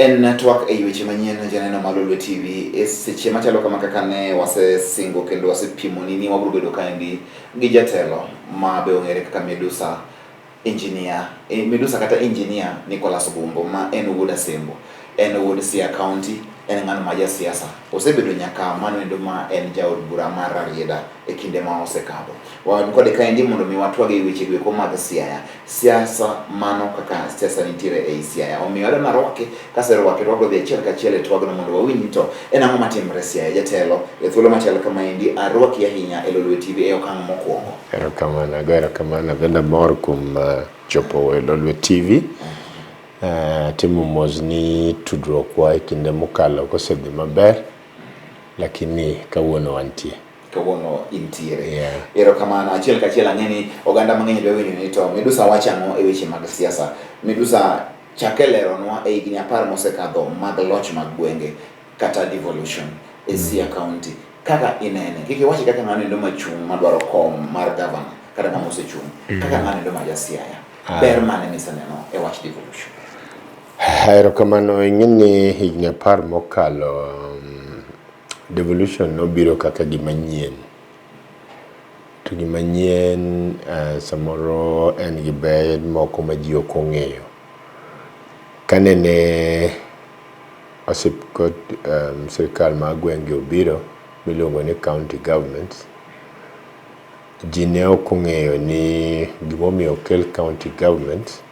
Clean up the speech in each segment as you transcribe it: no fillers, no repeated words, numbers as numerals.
En twak ei weche manyien janeno mar Lolwe TV e seche machalo kama kaka ne wasesingo kendo wasepimoni ni wabiro bedo kaendi gi jatelo ma be ong'ere kaka Medusa Engineer, Medusa kata Engineer Nicholas Gumbo ma en wuod Asembo. En wuod Siaya County, en ng'ano ma jasiasa. Osebedo nyaka mano endo ma en jaod bura mar Rarieda e kinde ma osekadho. Wan kode kaendi mondo mi watwag e weche goeko mag Siaya. Siasa mano kaka siasa nitiere ei Siaya. Omiyo adwa narwake, kaserwake to wabiro dhi achiel kachiel e twagno mondo wawinj ni to en ang'o matimre Siaya. Jatelo, e thuolo machal kamaendi arwaki ahinya e Lolwe TV e okang' mokwongo. Erokamano, ago erokamano. Bende amor kuom chopo e Lolwe TV. Timo mos ni tudruokwa e kinde mokalo kosedhi maber, lakini kawuono wantie. Kawuono intiere. Yeah. Erokamano. Achiel kachiel ang'e ni oganda mang'eny dwa winjo ni to Medusa wacho ang'o e weche mag siasa. Medusa chake leronwa e higni 10 mosekadho mag loch mag gwenge kata devolution e Siaya County. Kaka inene, kik iwachi kaka ng'ano endo machung' madwaro kom mar gavana kata ng'ama osechung', kaka ng'ano endo ma ja Siaya. Ber mane miseneno e wach devolution? Erokamano, ing'e ni higni 10 mokalo devolution nobiro kaka gima nyien. To gima nyien samoro en gi ber moko ma ji ok ong'eyo. Kanene sirkal mar gwenge obiro miluongo ni county governments, ji ne ok ong'eyo ni gimomiyo okel county government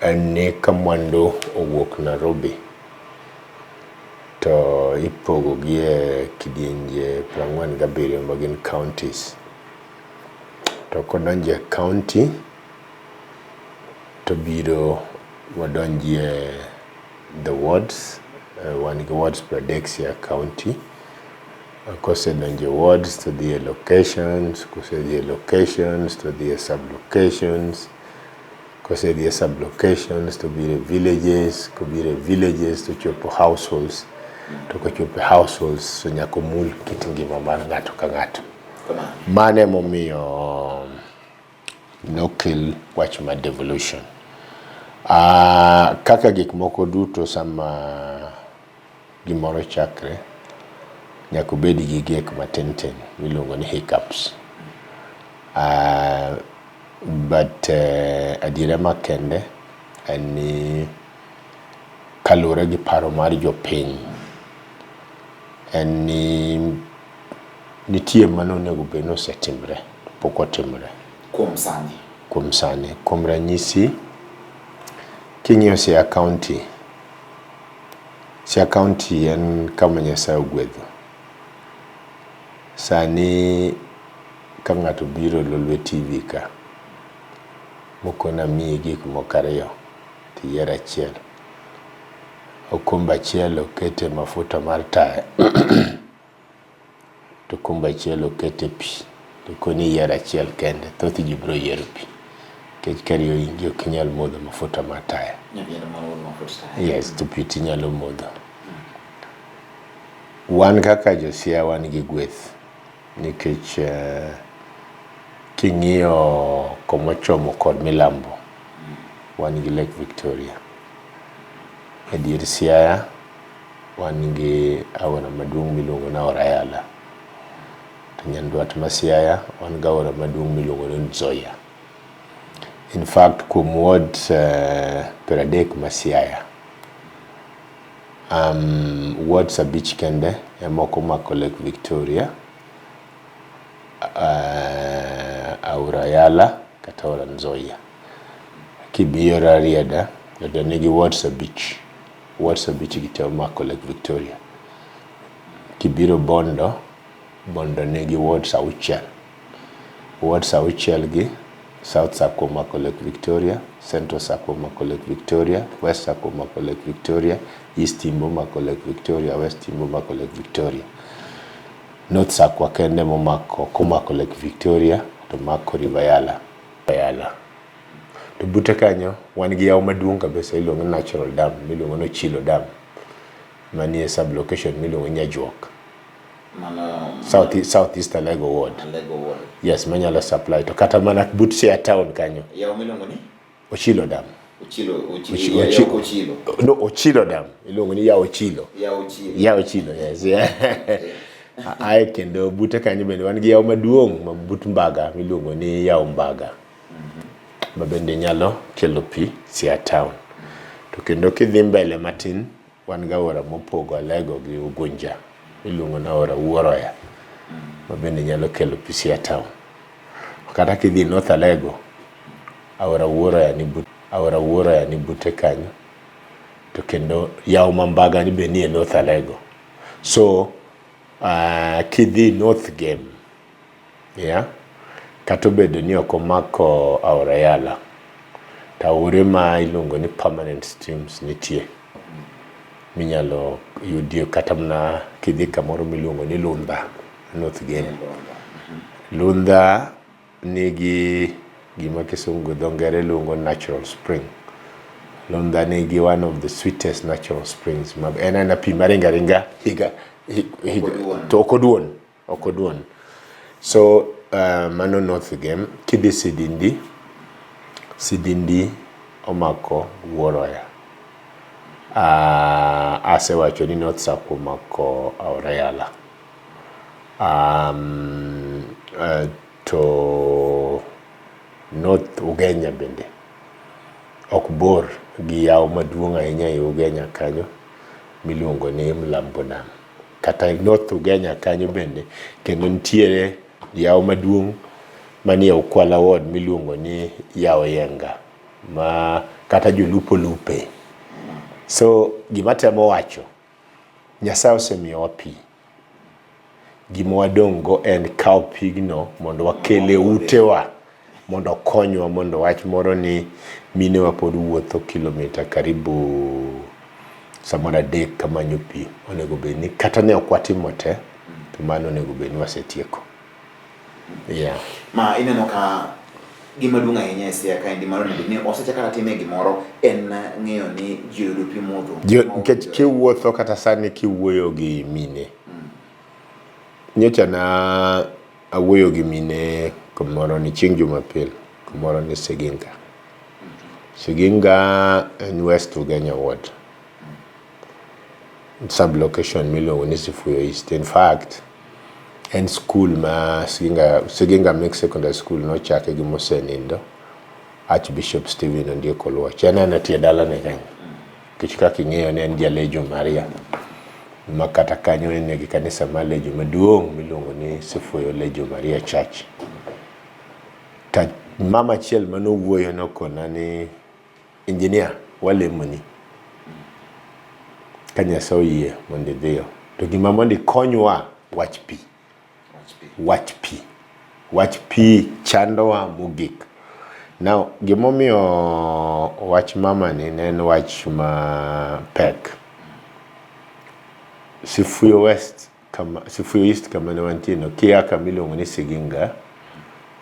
en ni ka mwandu owuok Nairobi to ipogo gi e kidienje 47 ma gin counties. To kodonjo e county to biro wadonjie the wards, wan gi wards 30 Siaya county. Kosedonjo e wards to dhi e locations, kosedhi e locations to dhi e sub locations, kosedhi e sub locations to biro e villages, kobiro e villages to chopo households, to kochopo e households to nyaka omul kit ngima mar ng'ato ka ng'ato. Mano emomiyo nokel wach mar devolution. Kaka gik moko duto sama gimoro chakre, nyaka obed gi gik matin tin miluongo ni hiccups. But adiera makende en ni kaluwore gi paro mar jopiny, en ni nitie mano onego bed ni osetimre to pok otimre. Kuom sani. Kuom sani. Kuom ranyisi, king'iyo Siaya County, Siaya County en kama Nyasaye ogwedho. Sani ka ng'ato biro Lolwe TV ka, mokona amiyi gik moko ariyo, tiyier achiel. Okombe achiel okete mafuta mar taya, to okombe achiel okete pi. To koni iyier achiel kende, thoth ji biro yiero pi. Nikech ka riyo ohingi ok inyal modho mafuta mar taya. Yes, to pi tinyalo modho. Wan kaka jo Siaya wan gi gweth nikech king'iyo komochomo kod milambo, wan gi Lake Victoria. E dier Siaya wan gi aora maduong' miluongo ni aora Yala. To nyandwat ma Siaya wan gi aora maduong' miluongo ni Nzoia. In fact, kuom wards 30 ma Siaya, wards 5 kende ema ok omako Lake Victoria, aora Yala kata aora Nzoia. Kibiro Rarieda, to nigi wards 5, wards 5 gi te omako Lake Victoria. Kibiro Bondo, Bondo nigi wards 6. Wards 6 gi South Sakwa omako Lake Victoria, Central Sakwa omako Lake Victoria, West Sakwa omako Lake Victoria, East Imbo omako Lake Victoria, West Imbo omako Lake Victoria. North Sakwa kende momako ok omako Lake Victoria to mako River Yala. Yala. To bute kanyo wan gi yawo maduong' kabisa iluongo ni natural dam miluongo ni Ochilo Dam manie sub location miluongo ni Nyajuok. Mano South East Alego Ward. Alego Ward. Yes, manyalo supply to kata mana but Siaya town kanyo. Yawo miluongo ni Ochilo Dam. Ochilo, Ochilo, Ochilo, Ochilo. No, Ochilo Dam. Iluongo ni Yawo Ochilo. Yawo Ochilo. Yawo Ochilo, yes. Yeah. Ae kendo bute kanyo bende wan gi yawo maduong' ma but Mbaga miluongo ni Yawo Mbaga. Ma bende nyalo kelo pi Siaya town. To kendo kidhi mbele matin wan gi aora mopogo Alego gi Ugunja miluongo ni aora Wuoroya ma bende nyalo kelo pi Siaya town. Kata kidhi North Alego aora Wuoroya ni but aora Wuoroya ni bute kanyo to kendo yawo ma Mbaga ni be nie North Alego. So kidhi North Gem yeah, kata obedo ni ok omako aora Yala to aore ma iluongo ni permanent streams nitie minyalo yudie kata mana kidhi kamoro miluongo ni Lunda North Gem. Lunda nigi gima kisungu dho ngere luongo natural spring. Lunda nigi one of the sweetest natural springs. Ma en aena pi maringo aringa higa, higa to ok oduon, ok oduon. So mano North Gem. Kidhi Sidindi, Sidindi omako Wuoroya. Asewacho ni North Sakwa omako Aora Yala. To North Ugenya bende ok bor gi yawo maduong' ahinya e Ugenya kanyo miluongo ni Mlambo Dam. Kata North Ugenya kanyo bende kendo nitiere yawo maduong' manie Ukwala Ward miluongo ni Yawo Yenga ma kata jolupo lupe. So gima temo wacho, Nyasaye osemiyowa pi. Gima wadong' go en kawo pigno mondo wakel e utewa mondo okonywa mondo wach moro ni minewa pod wuotho kilomita karibu samoro 3 kamanyo pi. Onego bed ni kata ne ok watimo te, to mano onego bed ni wasetieko. Yeah. Ma ineno ka gima duong' ahinya e Siaya kaendi mar onego bed ni osechak kata time gimoro en ng'eyo ni ji oyudo pi modho. Nikech kiwuotho kata sani kiwuoyo gi mine. Nyocha na awuoyo gi mine kumoro ni chieng' Jumapil, kumoro ni Siginga. Siginga en West Ugenya Ward. Sub-location miluongo ni Sifuyo East. In fact, en school ma Siginga, Siginga Mixed Secondary School nochake gi mosenindo Archbishop Stephen Ondiek Oluoch. En ena tie dalane kanyo. Nikech kaka ing'eyo ne en jalejo Maria. Ma kata kanyo en gi kanisa mar lejo maduong' miluongo ni Sifuyo Lejo Maria Church. Ta mama achiel manowuoyo nokona ni engineer walemoni ka Nyasaye oyie mondo idhiyo. To gima mondo ikonywa wach pi. Wach pi. Wach pi chandowa mogik. Now, gimomiyo wach mama ni ne en wach mapek. Sifuyo West kama, Sifuyo East kama ne wantie no, kia kama iluongo ni Siginga,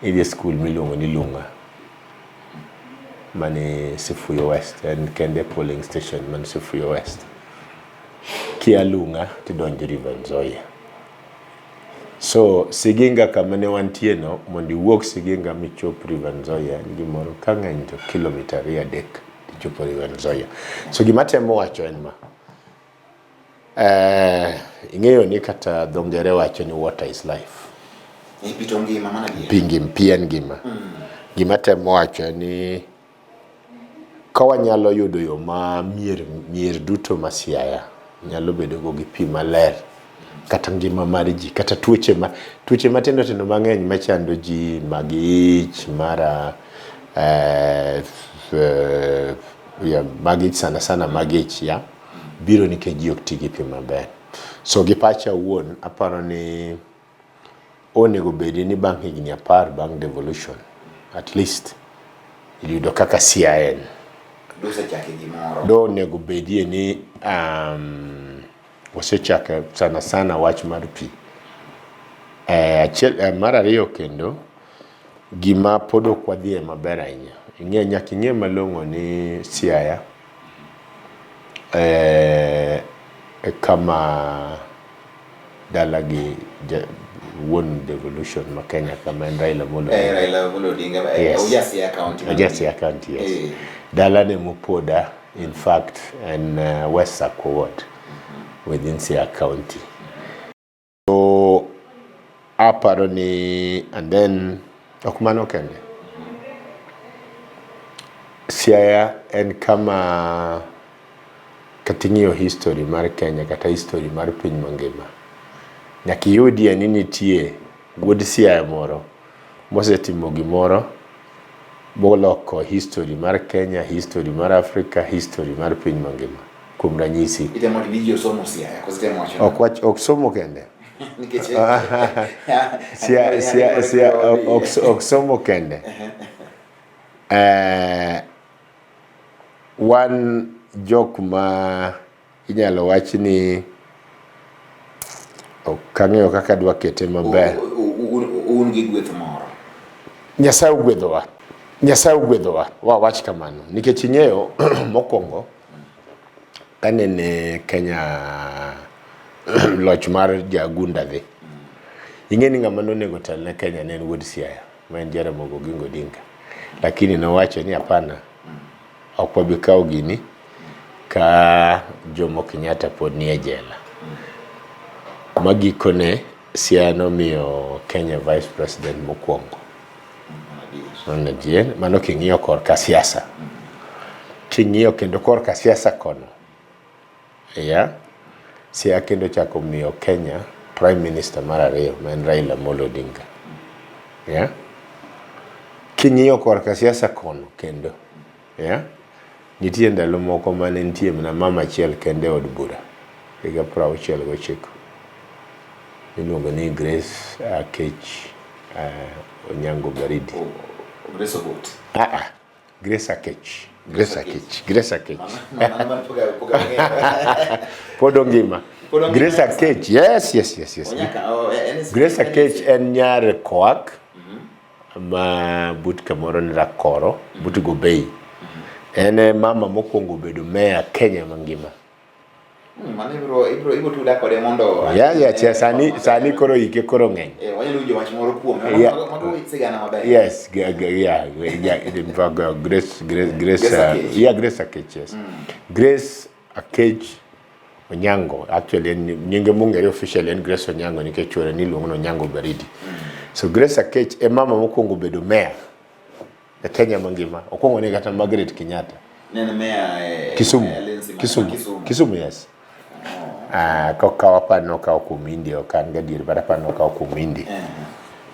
idhi e skul miluongo ni Lunga mani Sifuyo West, en kende polling station man Sifuyo West. Kia Lunga tidonjo River Nzoia. So Siginga kama ne wantie no, mondo iwuog Siginga michop River Nzoia en gimoro ka ng'eny to kilomita 2-3 tichopo River Nzoia. So gima temo wacho en ma, ing'eyo ni kata dho ngere wacho ni water is life. Pi to ngima mana adier. Pi ngima, pi en ngima. Gima temo wacho en ni ka wanyalo yudo yo ma mier duto ma Siaya nyalo bedo go gi pi maler kata ngima mar ji kata tuoche matindo tindo mang'eny machando ji mag ich mara mag ich sana sana mag ich ya biro nikech ji ok ti gi pi maber. So gi pacha awuon aparo ni onego bedi ni bang' higni 10 bang' devolution at least iyudo kaka Siaya en. Dosechake gimoro. Do onego bedie ni osechake sana sana wach mar pi. Achiel, mar ariyo kendo gima pod ok wadhiye maber ahinya. Ing'e nyaka ing'e malong'o ni Siaya e kama dala gi wuon devolution ma Kenya kama en Raila Amolo Odinga. Raila Amolo Odinga. Yes. Oja Siaya County. Oja Siaya County, yes. Dalane Mupoda, in fact, en West Sakwa Ward within Siaya County. So aparo ni and then ok mano kende. Siaya en kama kata ing'iyo history mar Kenya kata history mar piny mangima, nyaka iyudie ni nitie wuod Siaya moro mosetimo gimoro moloko history mar Kenya, history mar Africa, history mar piny mangima. Kuom ranyisi, Itemo wacho ni ji osomo Siaya, koso itemo wacho ok wach ok somo kende. Nikech Sia, sia, sia, ok, ok somo kende. Wan jok ma inyalo wach ni ok ang'eyo kaka adwa kete maber. Un gi gweth moro. Nyasaye ogwedhowa. Nyasaye ogwedhowa. Wawach kamano. Nikech ing'eyo mokwongo kanene Kenya loch mar Jagunda dhi. Ing'e ni ng'ama nonego tel ne Kenya ne en wuod Siaya ma en Jaramogi Oginga Odinga. Lakini nowacho ni hapana, ok wabi kawo gini ka Jomo Kenyatta pod nie jela. Ma gikone Siaya nomiyo Kenya Vice President mokwongo. Mano adier, mano king'iyo korka siasa. King'iyo kendo korka siasa kono, ya Siaya kendo chako miyo Kenya Prime Minister mar ariyo ma en Raila Amolo Odinga. Ya king'iyo korka siasa kono kendo, ya nitie ndalo moko mane nitie mana mama achiel kende e od bura higa 69 miluongo ni Grace Akech Onyango Baridi. Grace Ogot. Ah ah, Grace Akech. Grace Akech. Grace Akech. Pod ongima. Grace Akech. Yes, yes, yes, yes. Grace Akech en nyar Koak ma but kamoro ni Rakoro, but Gobei. En e mama mokwongo bedo meya Kenya mangima. Mano ibro tuda kode mondo Yeah, yeah, sani sani koro hike koro ng'eny. Wanyalo winjo wach moro kuome. Yeah. Mago sigana maber. Yes, yeah, yeah, in fact, Grace, Grace, Grace, Grace Akech. Yeah, Grace Akech, yes. Grace Akech Onyango, actually, en nyinge mong'ere officially en Grace Onyango nikech chuore niluongo ni Onyango Baridi. So Grace Akech e mama mokwongo bedo mayor e Kenya mangima. Okwongo ne kata Margaret Kenyatta. Ne en mayor e Kisumu. e Lensi ma- Kisumu. Kisumu. Kisumu, yes. Ah, kokawo aparo ni okawo kuom India, ok an gadier, but aparo ni okawo kuom India.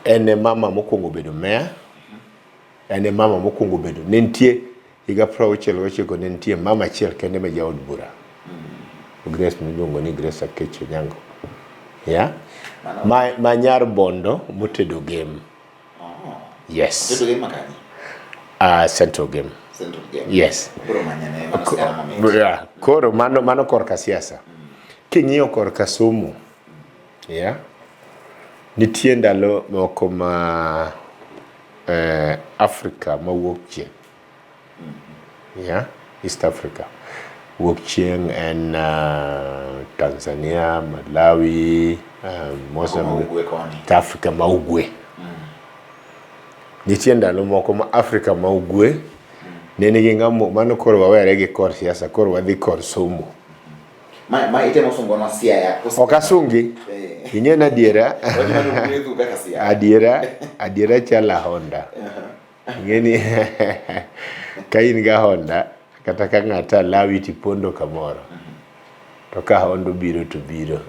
En e mama mokwongo bedo mayor. En e mama mokwongo bedo. Ne nitie higa 69 ne nitie mama achiel kende ma jaod bura. Grace miluongo ni Grace Akech Onyango. Yeah? Ma nyar Bondo motedo Gem. Yes. Tedo Gem makanye? Central Gem. Central Gem. Yes. Koro manyane mano sigana mamit. Yeah. Koro mano korka siasa. King'iyo korka somo. Yeah. Nitie ndalo moko ma Afrika ma wuok chieng'. Yeah. East Africa. Wuok chieng' en Tanzania, Malawi, Mozambique. Ugwe koni. Afrika ma ugwe. Nitie ndalo moko ma Afrika ma ugwe ne nigi ng'amo mano koro wawere gi kor siasa koro wadhi kor somo. Ma itemo sungonwa Siaya. Koso- Ok asungi. Ing'e ni adiera. Wach mano gwedhu kaka Siaya. Adiera, adiera chalo Honda. Ing'e ni ka in ga Honda kata ka ng'ato alawi tipondo kamoro. To ka Honda obiro to biro.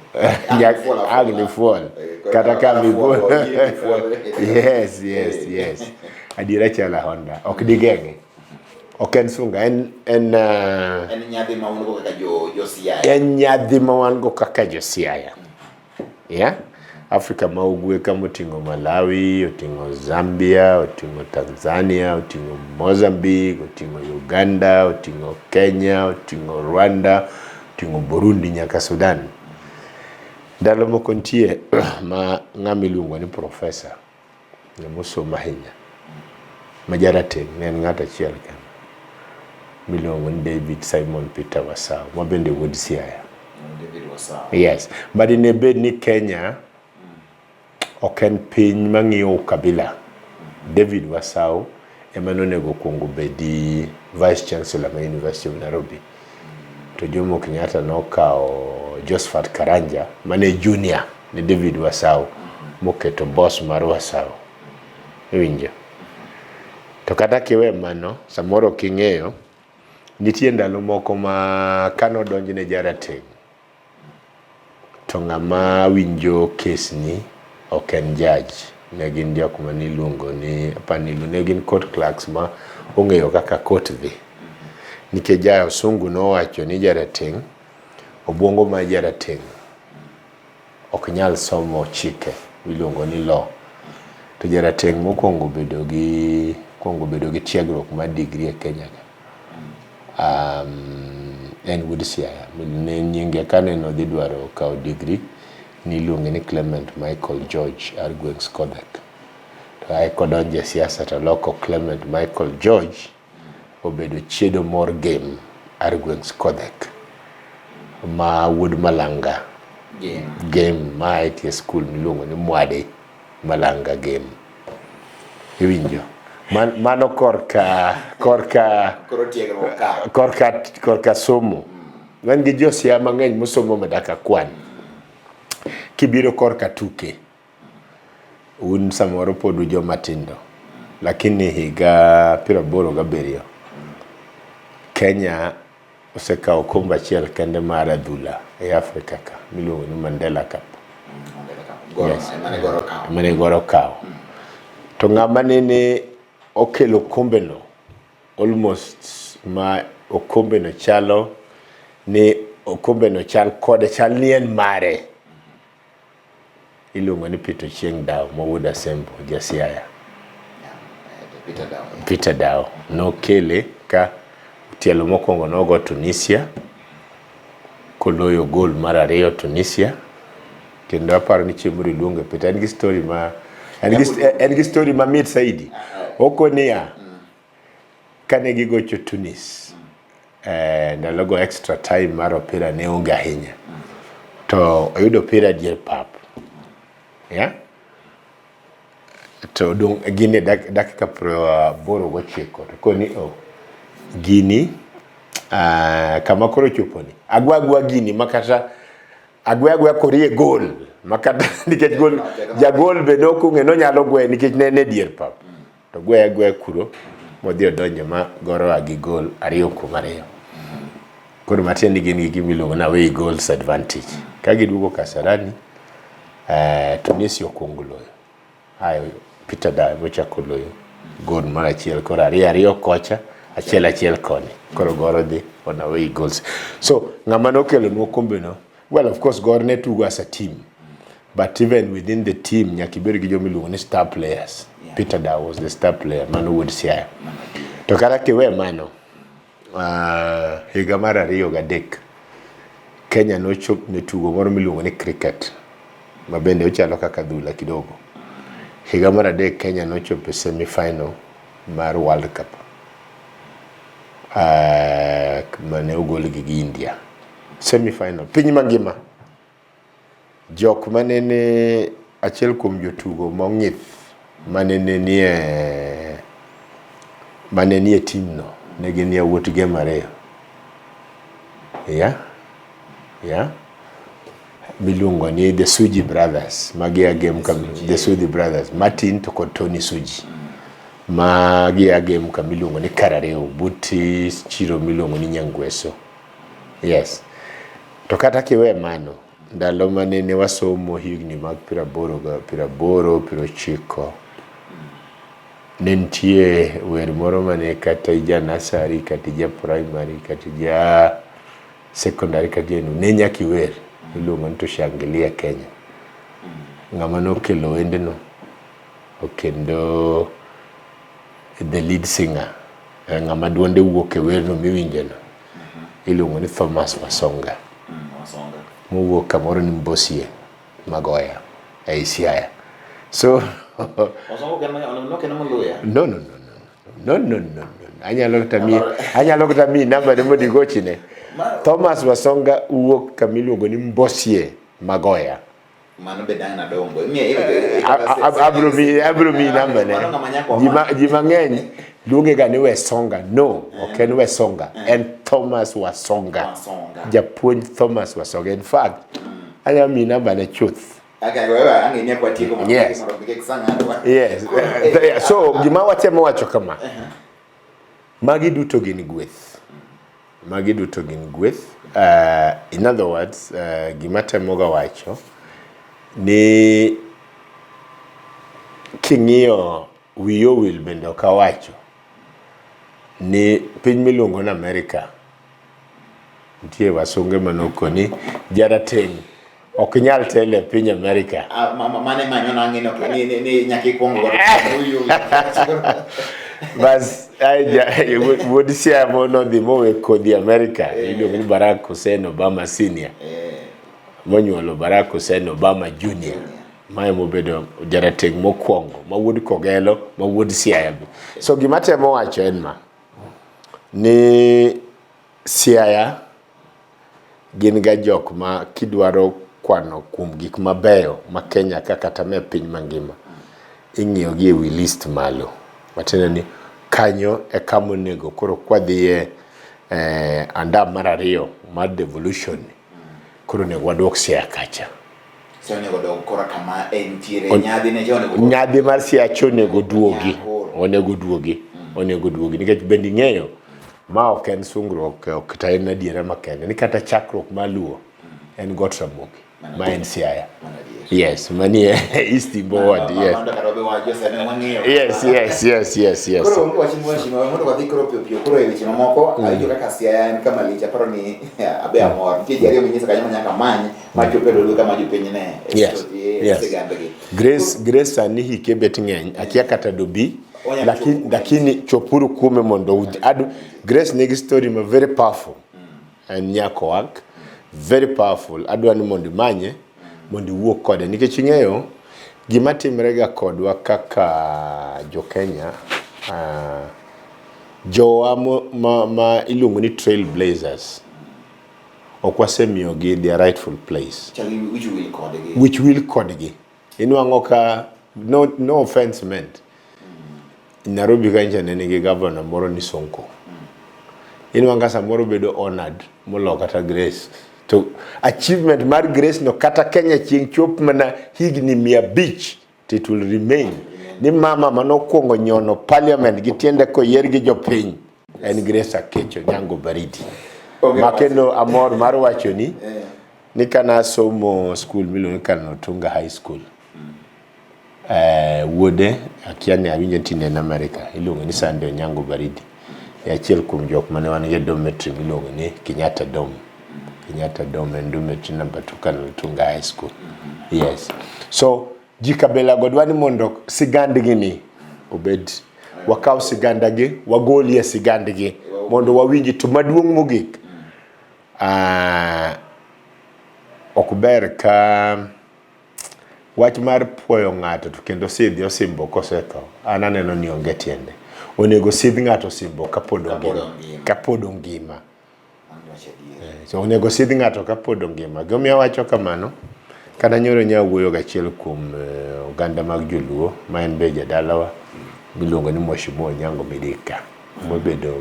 Ang' nifuol afuola. Ang' nifuol. Kata Kata ka fuol, mifuol. fuol. Yes, yes, yes. Adiera chalo Honda. Ok digeng'e. Ok en sunga, en En nyadhi ma un go kaka jo Siaya. En nyadhi ma wan go kaka jo Siaya. Yeah? Afrika ma ugwe kama oting'o Malawi, oting'o Zambia, oting'o Tanzania, oting'o Mozambique, oting'o Uganda, oting'o Kenya, oting'o Rwanda, oting'o Burundi nyaka Sudan. Ndalo moko nitie ma ng'ama iluongo ni professor, ng'ama osomo ahinya, ma jarateng' ne en ng'ato achiel kende miluongo ni David Simon Peter Wasau, ma bende wuod Siaya. David Wasau. Yes, but ne bed ni Kenya ok en piny mang'iyo ukabila. David Wasau ema nonego okuong obedi Vice Chancellor ma University of Nairobi. To Jomo Kenyatta nokawo Josephat Karanja mane junior ne David Wasau moketo boss mar Wasau. Iwinjo? To kata kiwe mano, samoro ok ing'eyo, nitie ndalo moko ma kanodonjne jarateng' to ng'ama winjo kes ni ok en judge. Ne gin jok mane iluongo ni, apani ne gin court clerks ma ong'eyo kaka court dhi. Nikech ja osungu nowacho ni jarateng', obuongo mar jarateng' ok nyal somo chike miluongo ni law. To jarateng' mokwongo bedo gi mokwongo bedo gi tiegruok mar degree e Kenya ka, en wuod Siaya. Ne nyinge kane odhi dwaro kawo degree, niluonge ni Clement Michael George ar gweng' Skodhek. To ae kodonjo e siasa to oloko Clement Michael George obedo Chiedo Mor Gem ar gweng' Skodhek ma wuod Malanga Gem. Gem ma e tie skul miluongo ni Mwade Malanga Gem. Iwinjo? Man, mano korka korka Koro tiegruok ka. korka korka somo. Wan gi josiaya mang'eny mosomo madaka kwan. Kibiro korka tuke, un samoro pod ujoma tindo, lakini higa 87 Kenya osekawo okombe achiel kende mar adhula e Afrika ka miluongo ni Mandela Cup. Goro, Yes. emane goro kawo. Mane Goro kawo. To ng'ama nene okelo okombeno almost ma okombeno chalo ni okombeno chal kode chal ni en mare iluongo ni Peter Ochieng Dawo ma wuod Asembo ja Siaya. Peter Dawo. Peter Dawo nokele ka tielo mokwongo nogo Tunisia koloyo gol mar ariyo Tunisia kendo aparo ni chieng' moro iluonge Peter en gi story ma en gi story mamit saidi okoniya kane gigocho Tunis ndalogo extra time mar opira ne onge ahinya to oyudo opira dier pap yeah? To dong gin e dakika 89 to koni oh, gini kama koro choponi agwa agwa gini makata agwe agwa korie gol makata nikech gol jagol be nokong'e nonyalo gwe nikech ne en e dier pap to gwe agwe kuro modhi odonjo ma goro a gi gol 2-2. Koro matiende ni gin gi gima iluongo ni away goals advantage. Ka giduogo Kasarani, Tunisia okwongo loyo. Ayo Peter Dawo emochako loyo gol mar achiel koro 2-2 kocha, 1-1 koni. Koro Gor dhi on away goals. So ng'ama nokelonwa okombeno, well of course Gor ne tugo as a team. But even within the team, nyaka ibed gi joma iluongo ni star players. Yeah. Peter Dawo was the star player, mano wuod Siaya. To kata kiwe mano, higa mar 2003, Kenya nochop ne tugo moro miluongo ni cricket, ma bende ochalo kaka adhula kidogo. Higa mar adek Kenya nochopo e semi-final mar World Cup. Mane ogolgi gi India. Semi-final, piny mangima. Jok manene achiel kuom jotugo mong'ith manene nie mane nie team no ne gin yawuot Gem ariyo. Yeah? Yeah? Miluongo ni The Suji Brothers. Magi a Gem kam, The Suji Brothers. Martin to kod Tony Suji. Magi a Gem kama iluongo ni Karareo, but chiro miluongo ni Nyangweso. Yes. To kata kiwe mano, ndalo mane wasomo higni mag 80 80 90, ne nitie wer moro mane kata ija nursery, kata ija primary, kata ija secondary, kata ija ne nyaka iwer. Iluongo ni Tushangilie Kenya. Ng'ama nokelo wendno, kendo the lead singer, ng'ama duonde wuok e werno miwinjono, iluongo ni Thomas Wasonga. Wasonga. Mowuok kamoro ni Mbosie Magoya ei Siaya. So Wasonga ok en Moluya? No, no, no, no. No, no, no, no. Anyalo kata miyi namba ne mondo igochne. Thomas Wasonga wuok kama iluongo ni Mbosie Magoya. Mano be dang' nadongo. Abro miyi namba ne. Ji mang'eny Luonge ga ni Wesonga. No, ok en Wesonga. En Thomas Wasonga. Wasonga. Japuonj Thomas Wasonga. In fact, anyalo miyi namba ne chuth. Okay, wewe ang'e ni kwatieko mondo Yes. mondo kik sang'adwa. Yes. Koro, So gima watemo wacho kama. Magi duto gin gweth. Magi duto gin gweth. In other words, gima temo ga wacho ni king'iyo wiyi owil bende ok awacho ni piny miluongo ni Amerika nitie wasunge manokoni jarateng' ok nyal telo e piny Amerika. Ah, mane manyo nang'e ni ok ni nyaka ikwong godo. Bas ai wuod Siaya nodhi mowe kodhi Amerika iluongo ni Barack Hussein Obama Senior monyuolo Barack Hussein Obama Junior. Mae mobedo jarateng' mokwongo ma wuod Kogelo ma wuod Siaya be. So gima temo wacho en ma ni Siaya gin ga jok ma kidwaro kwano kuom gik mabeyo ma Kenya ka kata me piny mangima ing'iyo gi e wi list malo. Matiende ni kanyo e kama onego koro kwadhiye andam mar ariyo mar devolution koro onego waduok Siaya kacha. Siaya onego dog kora kama entiere nyadhi ne onego nyadhi mar Siaya cha onego duogi. Onego duogi. Onego duogi nikech bende ing'eyo ma ok en sungruok ok ta en adiera makende ni kata chakruok mar Luo en Got Ramogi ma en Siaya. Yes, manie East Imbo Ward, yes. Yes, yes, yes, yes, yes. Koro onge wach mheshimiwa mondo wadhi koro piyo piyo koro e weche mamoko awinjo kaka Siaya en kama lich aparo ni abe amor nitie ji ariyo minyisa kanyo ma nyaka many machop e lolwe kama jopiny ne Yes, yes. sigandgi. Grace, Grace sani hike bet ng'eny akia kata dobi lakini, lakini chopuru kuome mondo adu Grace nigi story ma very powerful en nyako wak very powerful adwa ni mondo imanye mondo iwuo kode nikech ing'eyo gima timre ga kodwa kaka jo Kenya jowa ma iluongo ni trailblazers ok wasemiyogi their rightful place. Chal wich wil kodgi. Wich wil kodgi. Inwang'o ka no, no offense meant. Nairobi kancha ne nigi governor moro ni Sonko. Inwang'o ka samoro bedo honored molo kata Grace. To achievement mar Grace no kata Kenya chieng' chop mana higni 500 to it will remain. Ni mama manokwongo nyono parliament gi tiende koyier gi jopiny en Grace Akecho Nyango Baridi. Makendo amor mar wacho ni ni kana somo school miluongo ni Colonel Otunga High School. Wuode akia ni awinjo tinde en America iluongo ni Sunday Onyango Baridi. E achiel kuom jok mane wan go e dormitory miluongo ni Kenyatta Dome. Kenyatta Dome en dormitory number 2 Colonel Otunga High School. Yes. So ji kabila go dwa ni mondo sigandgi ni obed wakaw sigandagi wagolie sigandgi mondo wawinji to maduong' mogik ok ber ka wach mar puoyo ng'ato to kendo sidhi osimbo kosetho an aneno ni onge tiende. Onego sidh ng'ato osimbo kapod ongima. Kapod ongima. So onego sidh ng'ato kapod ongima. Gimomiyo awacho kamano, kata nyoro nya wuoyo gachiel kuom oganda mag joluo ma en be jadalawa miluongo ni Mheshimiwa Onyango Midika mobedo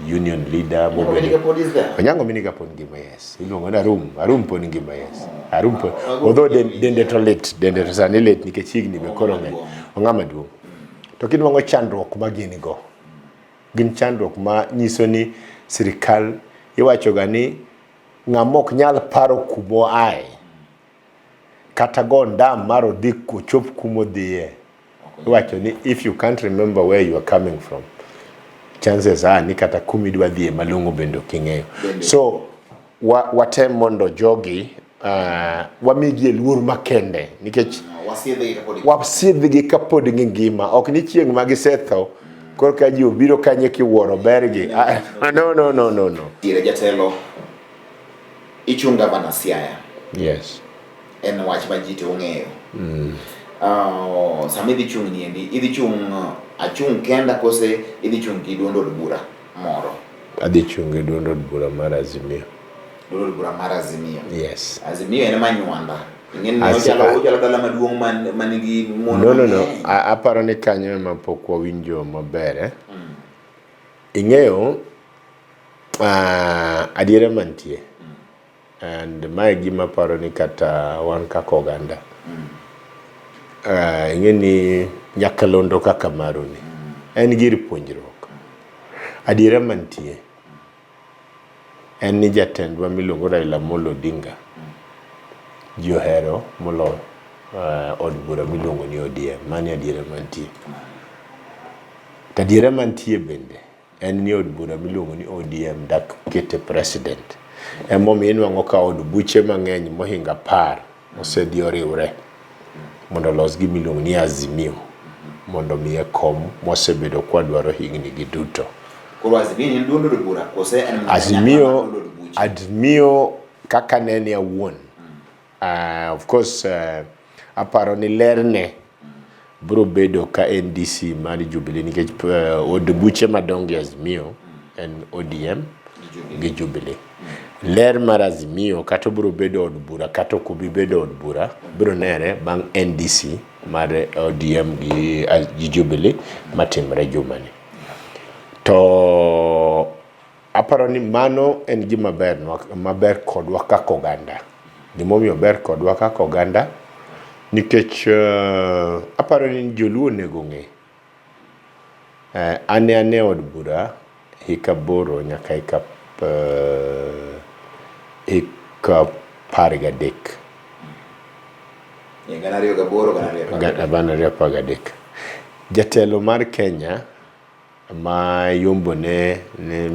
union leader mobedo Onyango Midika pod ngima yes. Iluongo ni Arum, Arum pod ngima yes. Arum pod although dende to lit, dende to sani lit nikech higni be koro ng'eny. Ong'ama duong'. To kinwang'o chandruok ma gin go, gin chandruok ma nyiso ni sirikal iwacho ga ni ng'ama ok nyal paro kumoaye kata go ndam mar odhi ochop kumodhiye iwacho ni if you can't remember where you are coming from chances are ni kata kumidwa dhiye malong'o bende ok ing'eyo. So watem mondo jogi wamigi luor makende nikech wasidhgi kapod gingima ok ni chieng' ma gisetho korka ji obiro kanye kiwuoro bergi. No, no, no, no, no. Dire jatelo ichung' gavana Siaya. Yes. En wach ma ji te ong'eyo. Sama idhi chung' niendi, idhi chung' achung' kenda kose idhi chung' gi duond od bura moro? Adhi chung' gi duond od bura mar Azimio. Duond od bura mar Azimio. Yes. Azimio en manywanda. Ing'eni ochalo dala maduong' man nigi mon No, no, no. Aparo ni kanyo ema pok wawinjo maber, eh? Ing'eyo adiera mantie and mae gima aparo ni kata wan kaka oganda ing'e ni nyakalondo kaka maruni en gir puonjruok. Adiera mantie en ni jatendwa miluongo Raila Amolo Odinga ji ohero moloyo od bura miluongo ni ODM. Mano e adiera mantie. To adiera mantie bende en ni od bura miluongo ni ODM dak kete president. Emomiyo inwang'o ka od buche mang'eny mohingo 10 osedhi oriwre mondo olos gima iluongo ni Azimio mondo omiye kom mwasebedo kwadwaro higni gi duto. Koro Azimio en duond od bura kose en Azimio, Azimio kaka nene awuon of course aparo ni lerne biro bedo ka NDC mar Jubilee nikech od buche madongo e Azimio en ODM gi Jubilee. Ler mar Azimio kata obiro bedo od bura kata ok obi bedo od bura biro nere bang' NDC mar ODM gi Jubilee matimre jumani. To aparo ni mano en gima ber maber kodwa kaka oganda. Gimomiyo ober kodwa kaka oganda nikech aparo ni joluo onego ong'e an ne an e od bura hik 8 nyaka hik 13. 2008 2013. Jatelo mar Kenya ma yombo ne ne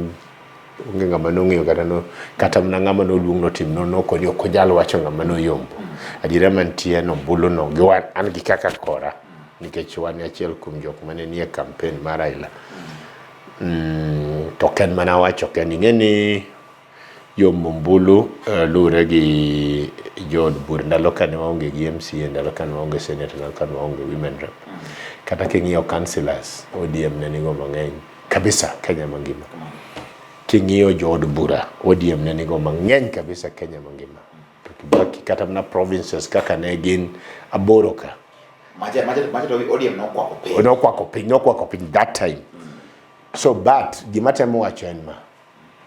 onge ng'ama nong'eyo kata no kata mana ng'ama noluong notim nonro nokoni ok onyal wacho ng'ama noyombo. Adiera mantie en ombulu no gi wan an gi kaka kora nikech wan e achiel kuom jok mane nie campaign mar Raila. To ok en mana wacho kende ing'e ni yombo ombulu luwore gi jood bura ndalo kane waonge gi MCA, ndalo kane waonge senator, ndalo kane waonge women rep. Kata king'iyo councillors, ODM ne nigo mang'eny kabisa Kenya mangima. King'iyo jood bura, ODM ne nigo mang'eny kabisa Kenya mangima. To Kibaki kata mana provinces kaka ne gin 8 ka. Macha to ODM nokwako piny. Nokwako piny, nokwako piny that time. So but gima temo wacho en ma.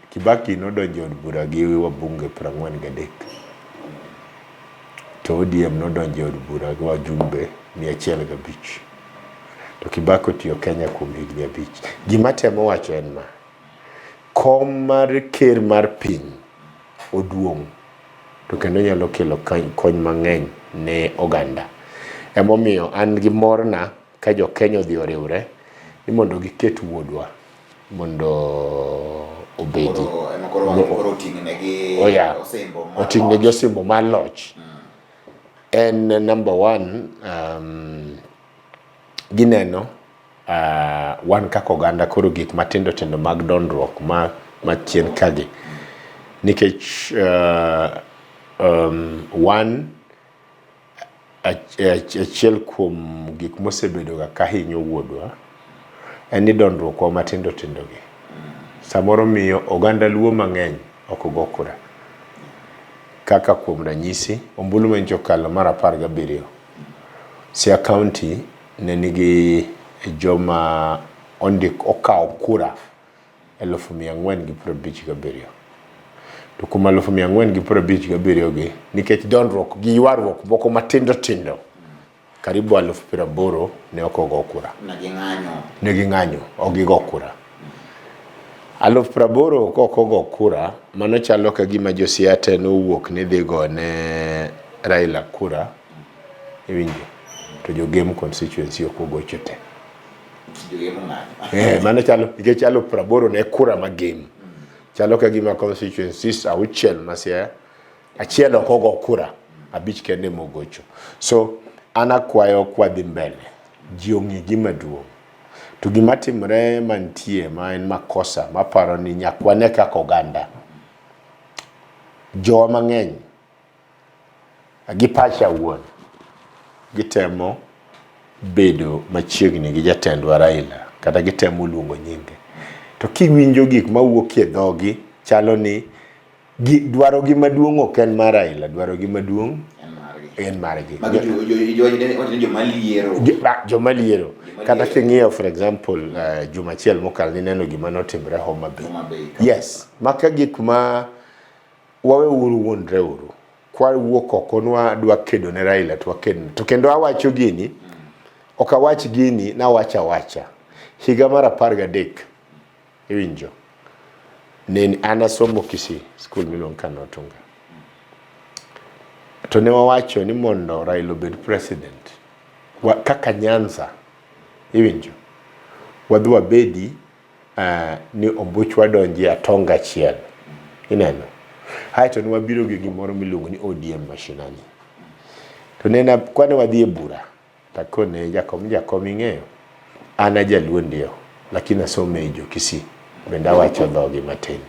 Kibaki nodonjo e od bura gi wabunge 43 to ODM nodonjo e od bura gi wajumbe 105 to Kibaki otiyo Kenya kuom higni 5. Gima temo wacho en ma, kom mar ker mar piny oduong' to kendo nyalo kelo kony mang'eny ne oganda. Emomiyo an gi morna ka jo Kenya odhi oriwre ni mondo giket wuodwa mondo obedi. Oting'negi osimbo mar loch. En number one, gineno wan kaka oganda koro gik matindo tindo mag dondruok ma chien kagi. Nikech wan achiel kuom gik mosebedo ga kahinyo wuodwa en ni dondruok wa matindo tindo gi samoro miyo oganda luo mang'eny ok go kura. Kaka kuom ranyisi, ombulu manyicha okalo mar 17, Siaya County ne nigi joma ondik okawo kura 457,000. To kuom 457,000 gi, nikech dondruok gi ywaruok moko matindo tindo, karibu 80,000 ne ok ogo kura. Ne ging'anyo, ok gigo kura. 80,000 kok ogo kura, mano chalo ka gima jo Siaya te nowuok ni dhi go ne Raila kura, iwinjo, to jo Gem constituency ok ogocho te. Mano chalo nikech 80,000 ne kura ma Gem. Chalo ka gima constituencies 6 ma Siaya, achiel ok ogo kura, 5 kende mogocho. So an akwayo kwadhi mbele, ji ong'e gima duong'. To gima timre mantie ma en makosa maparo ni nyaka wane kaka oganda. Jowa mang'eny gi pacha awuon gitemo bedo machiegni gi jatendwa Raila kata gitemo luongo nyinge. To kiwinjo gik mawuok e dhogi chalo ni dwarogi maduong' ok en mar Raila, dwarogi maduong' En margi. Magi joma liero. Joma liero. Kata king'iyo for example juma achiel mokalo nineno gima notimre Homa Bay. Homa Bay. Yes, maka gik ma wawe uru wuondre uru. Kwa wuok oko nwa dwa kedo ne Raila to wakedo. To kendo awacho gini, ok awach gini, nawacho awacha. Higa mar 13 iwinjo. Ne an asomo Kisii, skul miluongo Kanotunga. To ne wawacho ni mondo Raila obed president, kaka Nyanza, iwinjo, wadhi wabedi ni ombuchwa donji atonga achiel. Ineno? Aeto ne wabiro gi gimoro miluongo ni ODM mashinani. To nena kwane wadhi e bura, takone jakom, jakom ing'eyo, an a jaluo ndio, lakini asomo e jo Kisii, bende awacho dhogi matin.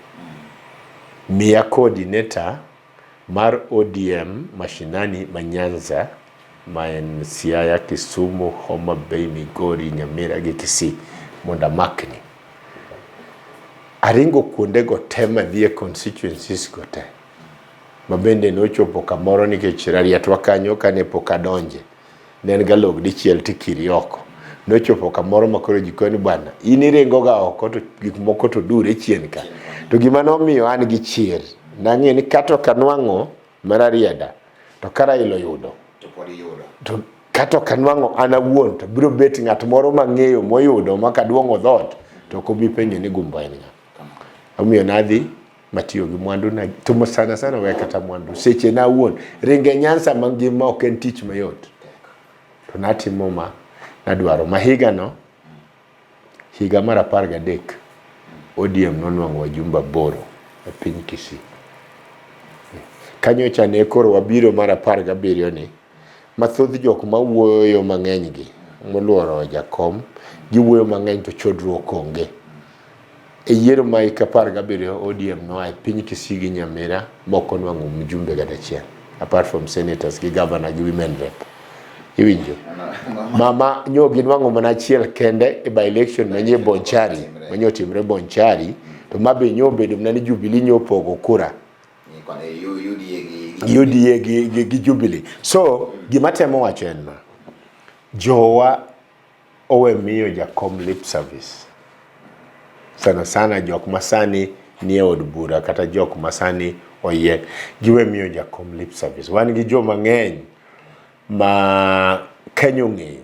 Miya coordinator mar ODM mashinani ma Nyanza, ma en Siaya, Kisumu, Homa Bay, Migori, Nyamira gi Kisii mondo amakni. Aringo kuondego te madhi e constituencies go te. Ma bende nochopo kamoro nikech Rariatwa kanyo kane pok adonje. Ne en ga log dichiel tikiri oko. Nochopo kamoro ma koro ji koni bwana, in iringo ga oko to gik moko to dure chien ka. To gima nomiyo an gi chir, nang'eyo ni kata ok anwang'o mar Rarieda, to ka Raila oyudo, To pod iyudo. To kata ok anwang'o an awuon, to biro bet ng'at moro mang'eyo moyudo ma kaduong'o dhoot, to ok obi penjo ni gumbo en ng'a. Omiyo nadhi matiyo gi mwandu na, to sana sana we kata mwandu, seche na awuon, ringe Nyanza mangima ok en tich mayot. To natimo ma nadwaro. Ma higano, higa mar 13, ODM nonwang'o wajumbe 8 e piny Kisii. Kanyocha ne koro wabiro mar 17 ni, ma thoth jok mawuoyo mang'eny gi, moluoro jakom, giwuoyo mang'eny to chodruok onge. E yiero ma hik 17 ODM noa e piny Kisii gi Nyamira mok onwang'o mjumbe kata achiel, apart from senators gi governor gi women rep. Iwinjo? Mama nyo ginwang'o mana achiel kende e by election manye Bonchari, manye otimre Bonchari, to ma be nyo obedo mana ni Jubilee nyo opogo kura. UDA gi Jubilee. So, gima temo wacho en ma, jowa owe miyo jakom lip service. Sana sana jok masani nie od bura kata jok masani oyier, giwe miyo jakom lip service. Wan gi joma ng'eny ma Kenya ong'eyo.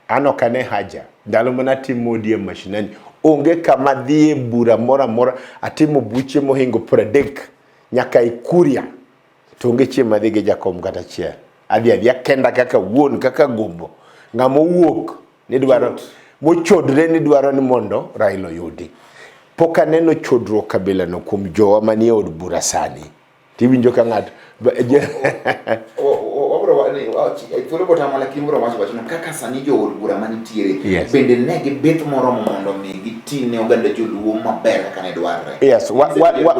An ok ane haja. Ndalo mane atimo ODM mashinani, onge kama dhiye bura moro amora. Atimo buche mohingo 30 nyaka Ikuria. To onge chieng' madhi gi jakom kata achiel. Adhi adhiya kenda kaka wuon, kaka gumbo. Ng'ama owuok ni dwaro, mochodre ni dwaro ni mondo Raila oyudi. Pok aneno chodruok kabila no kuom jowa manie od bura sani. Tiwinjo ka ng'ato thuolo botamo lakini bro wacho wachno kaka sani jood bura manitiere yes. Bende ne gibith moromo mondo mi giti ne oganda joluo maber kaka ne dwarre. Yes, wa wa wa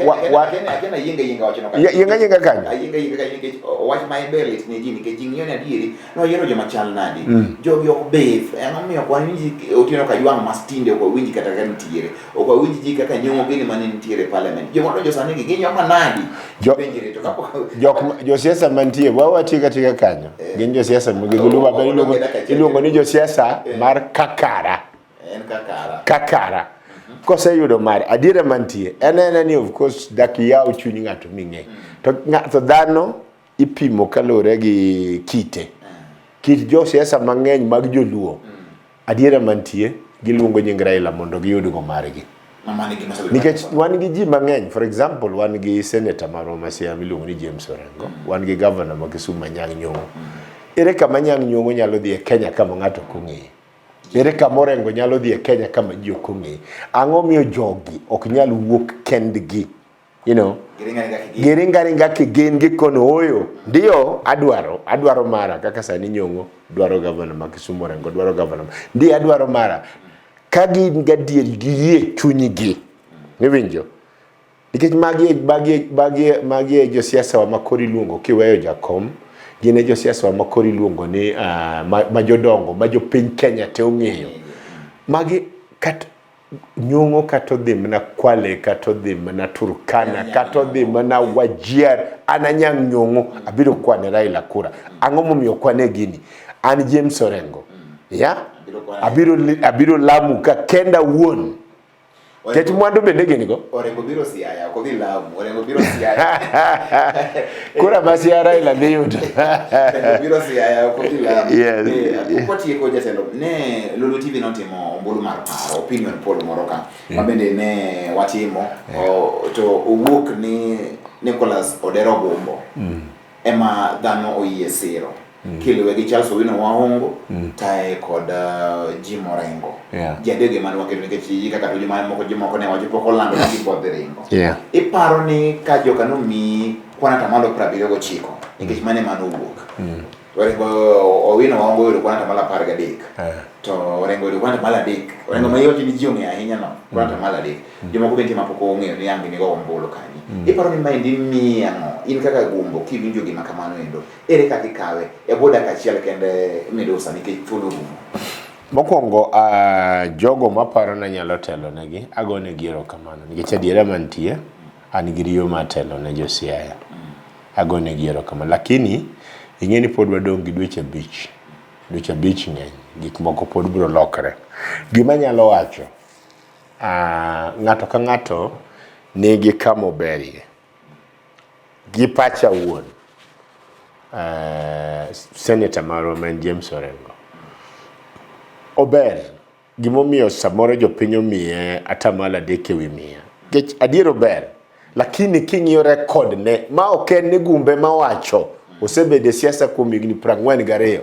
wa wa akena yienga yienga wachno kanyo. Yienga yienga kanyo. Yienga yienga kanyo nikech wach ma iber lit ne ji nikech ji ng'iyo ni adieri noyiero joma chal nadi. Jogi ok bith. Ang'o miyo ok wawinji Otieno Kajwang' ma tinde ok wawinji kata ka nitiere. Ok wawinj ji kaka nyong'o gini mane nitiere e parliament. Joma donjo sani gi gin joma nadi? Penjre to kapok jok josiasa mantie wawa tika tika kanyo. Gin josiasa ma giluongo maber iluongo ni josiasa mar kakara. En kakara. Kakara. Koseyudo mare, adiera mantie en ena ni of course dak iyaw chuny ng'ato ming'e. To to dhano ipimo kaluwore gi kite. Kit josiasa mang'eny mag joluo, adiera mantie, giluongo nying Raila mondo giyudgo margi. Nikech wan gi ji mang'eny, for example, wan gi senator marwa ma Siaya miluongo ni James Orengo, wan gi governor ma Kisumu Anyang' Nyong'o. Ere kama Anyang' Nyong'o nyalo dhi e Kenya kama ng'ato ok ong'eye? Ere kama Orengo nyalo dhi e Kenya kama ji ok ong'eye? Ang'o miyo jogi ok nyal wuok kendgi? You know, giringa ringa kigin gikono oyo ndio adwaro mara kaka sani Nyong'o dwaro governor ma Kisumu, Orengo dwaro governor ndio adwaro mara ka gin gadier giyie chunygi iwinjo nikech magi e josiasa wa makoro iluongo kiweyo jakom gin e josiasa wa makoro iluongo ni ma jodongo ma jopiny Kenya te ong'eyo magi kat Nyong'o kata odhi mana Kwale, kata odhi mana Turkana, kata odhi mana Wajir. An Anyang' Nyong'o abiro kwane Raila kura. Ang'o momiyo kwane gini? An James Orengo. Ya? Abiro abiro Lamu ka kenda wuon. Nikech mwandu bende gin go. Orengo biro Siaya, ok odhi Lamu. Orengo biro Siaya. Kura ma Siaya Raila dhi yudo. Orengo biro Siaya, ok odhi Lamu. Yes. Kwatieko jatelo, ne Lolwe TV notimo ombulu mar paro, opinion poll moro ka, ma bende ne watimo, to owuok ni Nicholas Odero Gumbo ema dhano oyie siro. Kiluwe gi Charles Owino Wahungu, tae kod Jim Orengo. Ji adek ema ne waketo nikech ji kaka to joma moko jomoko ne wacho pok olando ni gibiro dhi ringo. Iparo ni ka joka nomiyi kwan atamalo 79 nikech mano ema nowuok. Orengo Owino Wahungu oyudo kwan atamalo 13. To Orengo oyudo kwan atamalo 3. Orengo ma iwacho ni ji ong'eyo ahinya no, kwan atamalo 3. Jomoko be nitie ma pok ong'eyo ni ang' ginigo ombulu kanye. Iparo ni maendi miyi ang'o? In kaka Gumbo kiwinjo gima kamano endo, ere kaka ikawe e bwo dakika achiel kende Midusa nikech thuolo orumo? Mokwongo, jogo maparo ni anyalo telo negi, agonegi erokamano nikech adiera mantie, an gi riyo mar telo ne jo Siaya. Agonegi erokamano. Lakini, ing'e ni pod wadong' gi dweche 5. Dweche 5 ng'eny, gik moko pod biro lokre. Gima anyalo wacho, ng'ato ka ng'ato nigi kama oberie. Gi pacha wuon, senator marwa ma en James Orengo, ober. Gimomiyo samoro jopiny omiye atamalo 3 e wi 100. Nikech adier ober, lakini king'iyo record ne, ma ok en ni Gumbe mawacho, osebedo e siasa kuom higni 42.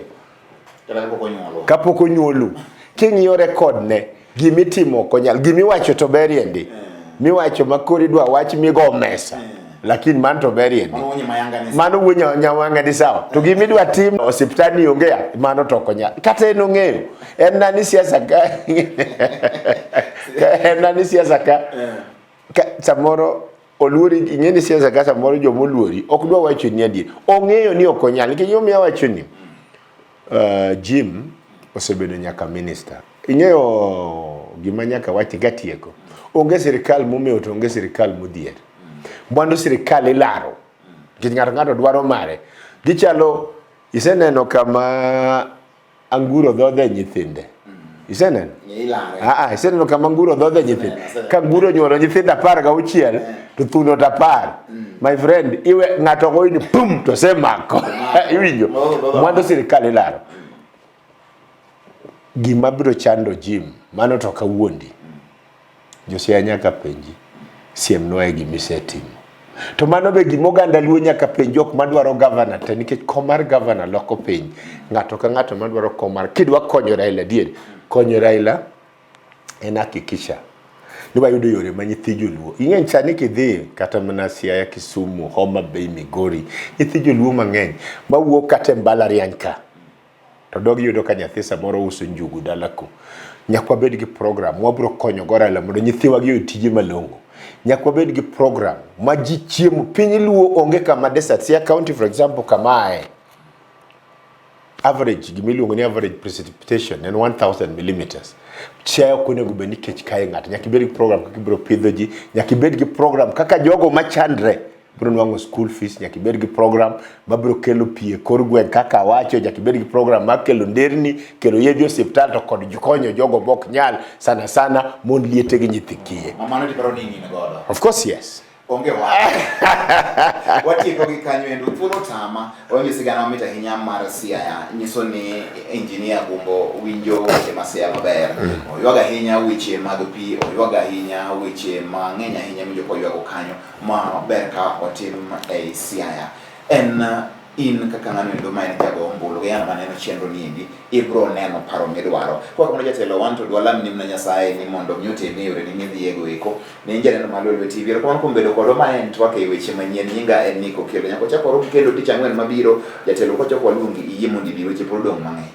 Kapok onyuolu. King'iyo record ne, gimitimo ok onyal, gimiwacho to berie ndi. Miwacho ma koro idwa wach migo mesa. Lakini mano to berie ndi. Mano wuo nyawanga ni sawa. To gimidwa tim osiptal ni onge yath, mano to ok onyal. Kata en ong'eyo. En nani siasa ka. En nani siasa ka. Samoro oluori, ing'e ni siasa ka samoro joma oluori ok dwa wacho ni adier. Ong'eyo ni ok onyal. Nikech gimomiyo awacho ni Jim osebedo nyaka minister. Ing'eyo gima nyaka wachi katieko. Onge sirikal momewo to onge sirikal modhier. Mwandu sirikal ilaro. Nikech ng'ato ng'ato dwaro mare. Gichalo, iseneno kama anguro dhodhe nyithinde. Iseneno? Iseneno kama anguro dhodhe nyithinde. Ka anguro onyuolo nyithindo 16 to thuno to 10. My friend, iwe ng'ato goyi ni pum to osemako. Iwinjo? Mwandu sirikal ilaro. Gima biro chando Jim, mano to ok awuondi. Josiaya nyaka penji, siemnwa e gima isetimo. To mano be gima oganda Luo nyaka penj jok madwaro gavana te nikech kom mar gavana loko piny. Ng'ato ka ng'ato madwaro kom mar kidwa konyo Raila adier, konyo Raila en hakikisha ni wayudo yore ma nyithi joluo. Ing'e sani kidhi kata mana Siaya, Kisumu, Homa Bay, Migori, nyithi joluo mang'eny mawuok kata e mbalariany ka to dog yudo ka nyathi samoro uso njugu dala ku. Nyaka wabed gi program wabiro konyo go Raila mondo nyithiwa gi oyud tije malong'o. Nyaka wabed gi program ma ji chiemo. Piny Luo onge kama desert. Siaya County for example kama ae. Average, gima iluongo ni average precipitation en 1000 millimeters. Siaya ok onego bed ni kech kaye ng'ato. Nyaka ibed gi program kaka ibiro pidho ji. Nyaka ibed gi program kaka jogo machandre biro nwang'o school fees. Nyaka ibed gi program mabiro kelo pi e kor gweng' kaka awacho. Nyaka ibed gi program mar kelo nderni, kelo yedhe osiptal to kod konyo jogo mok nyal, sana sana mon liete gi nyithi kiye. Mano tiparo ni in godo. Of course yes. Onge wach. Watieko gi kanyo endo thuolo tama. Wawinjo sigana mamit ahinya mar Siaya. Nyiso ni engineer Gumbo winjo weche ma Siaya maber. Oywago ahinya weche mag pi, oywago ahinya weche mang'eny ahinya minjo koywago kanyo ma ber ka otim ei Siaya. En in kaka ng'ano endo ma en jago ombulu gi an maneno chenro ni endi ibro neno paro midwaro. Kwa kamano jatelo wan to dwalam ni mana Nyasaye ni mondo mi otelni e yoreni midhiego eko. Ne in janeno mar Lolwe TV. Erokamano kuom bedo kodwa ma en twak e weche manyien. Nyinga en Nick Okello. Nyaka wachak warom kendo tich ang'wen mabiro. Jatelo kwachako waluongi iyie mondo ibi weche pod odong' mang'eny.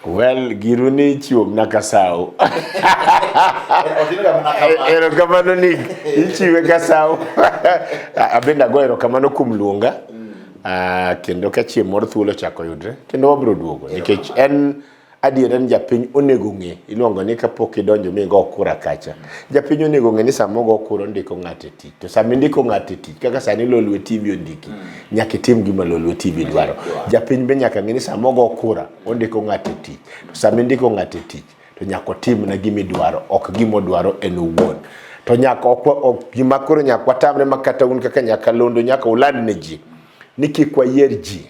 Well, giru ni ichiwo mana ka sawo. Otimoga mana kama. Erokamano Nick, ichiwe ka sawo. Abende ago erokamano kuom luonga. Kendo ka chieng' moro thuolo ochako yudre, kendo wabiro duogo. Nikech en Adiera ni japiny onego ng'e, iluongo ni kapok idonjo migo kura kacha. Japiny onego ng'e ni sama ogo kura ondiko ng'ato e tich. To sama indiko ng'ato e tich, kaka sani Lolwe TV ondiki, nyaka itim gima Lolwe TV dwaro. Japiny be nyaka ng'e ni sama ogo kura, ondiko ng'ato e tich. To sama indiko ng'ato e tich, to nyaka otimna gima idwaro, ok gima odwaro en owuon. To nyaka ok, ok gima koro nyaka watamre ma kata un kaka nyakalondo nyaka uland ne ji ni kik wayier ji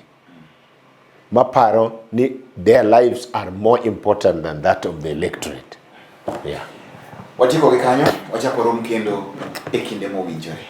maparo ni their lives are more important than that of the electorate. Yeah. Watieko gi kanyo, wachako rom kendo e kinde mowinjore.